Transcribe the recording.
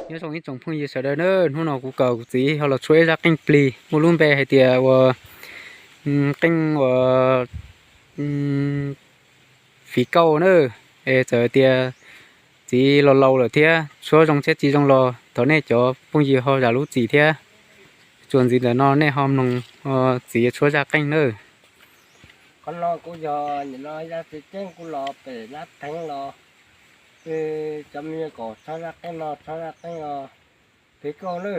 Nyob zoo ib tsoom phooj ywg sawv daws na, hnub no kuv kawm kuv txiv ho los tshuab ib zaj qeej plig muaj lub npe hais tias uas qeej uas fiv kauj na. Es txawm tias txiv los laus lawm thiab tshuab zoo thiab tsis zoo los thov nej cov phooj ywg ho zam lub txim thiab. Txuas ntxiv ntawm no nej ho mloog txiv tshuab zaj qeej na. Qhov no kuj yog nim no zaj tseem ceeb kuj los pem lab theev los, cov me nyuam kom tshuab zaj qeej no tshuab zaj qeej no, fiv kauj na.